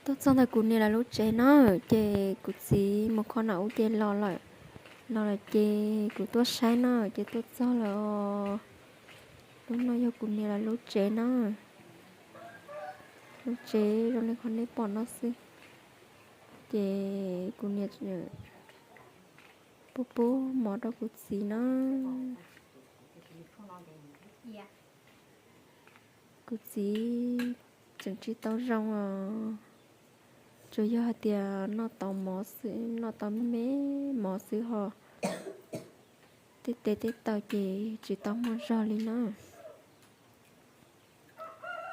Tuaj txog ntawm kuv niam lawv lub tsev na, ces kuv txiv mus kho nas ub ces los lawm. Los lawm ces kuv tuaj saib na, ces tuaj txog lawm os. Lub no yog kuv niam lawv lub tsev na. Lub tsev zoo li qhov nej pom no xwb. Ces kuv niam pub pub mov rau kuv txiv na. Kuv txiv tseem tsis tau zoo os, tsuas yog hais tias noj tau mov xwb, noj tau me me mov xwb ho tej tes tej taw ces tsis tau muaj zog li na.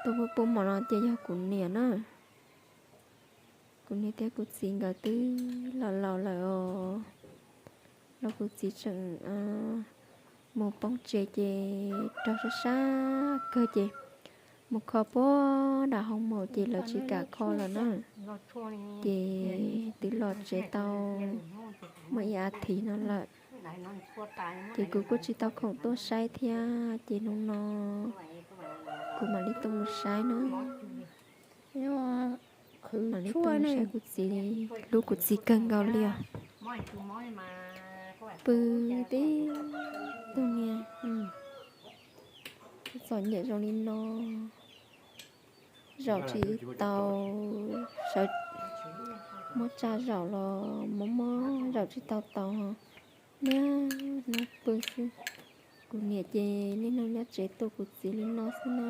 Tus pub pub mov no ces yog kuv niam na. Kuv niam thiab kuv txiv nkawd twb laus laus lawm os. Los kuv txiv tseem mus poob tsev ces raug sab sab kawg ces mus kho puag nram hoo maum ces lawv tsis kam kho lawm na. Ces twb los tsev tau muaj ib as thiv no lawm. Ces kuv kuj tsis tau khoom tuaj saib thiab ces hnub no kuv mam li tuaj mus saib na. Mam li tuaj mus saib kuv txiv, hlub kuv txiv kawg nkaus li os. Pw tib tug niag txom nyem zoo li no, zaum tsis tau, sawv muab tsa zaum los mob mob zaum tsis tau tau. Niaj hnub pw xwb. Kuv niam ces niaj hnub nyob tsev tu kuv txiv li no xwb na.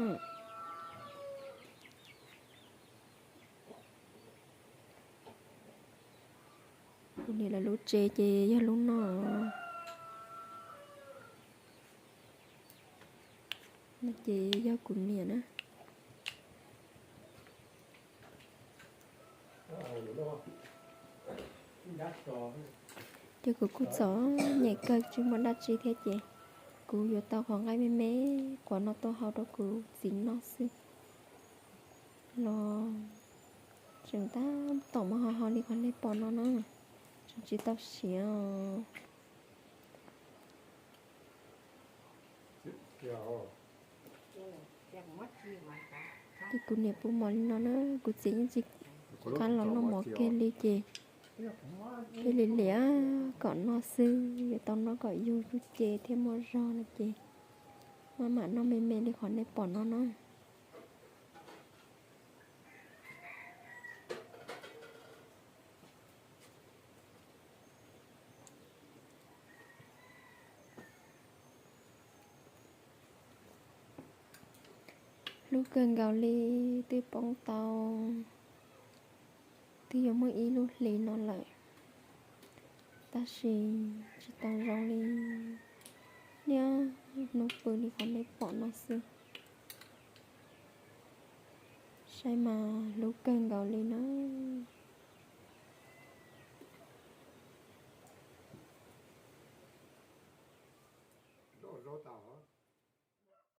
Kuv niam lawv lub tsev ces yog lub no. No ces yog kuv niam na. Ces kuv kuj txom nyem kawg tsis muaj dab tsi thiab ces kuv yuav tau qhov nqaij me me quav no tuaj hau rau kuv txiv noj xwb. Los tseem tab tom muaj ho ho li qhov nej pom no na, tseem tsis tau siav os. Ces kuv niam pub mov li no na, kuv txiv yeej tsis qab los noj mov kiag li ces thiaj li liam kom noj xwb, yuav tau noj kom yug yug ce thiaj muaj zog no ces maj mam noj me me li qhov nej pom no na. Hlub kawg nkaus li, twb poob tau twb yuav muaj ib lub hlis no lawm, tab sis tsis tau zoo li niaj hnub pw li qhov nej pom no xwb. Saib mas hlub kawg nkaus li na.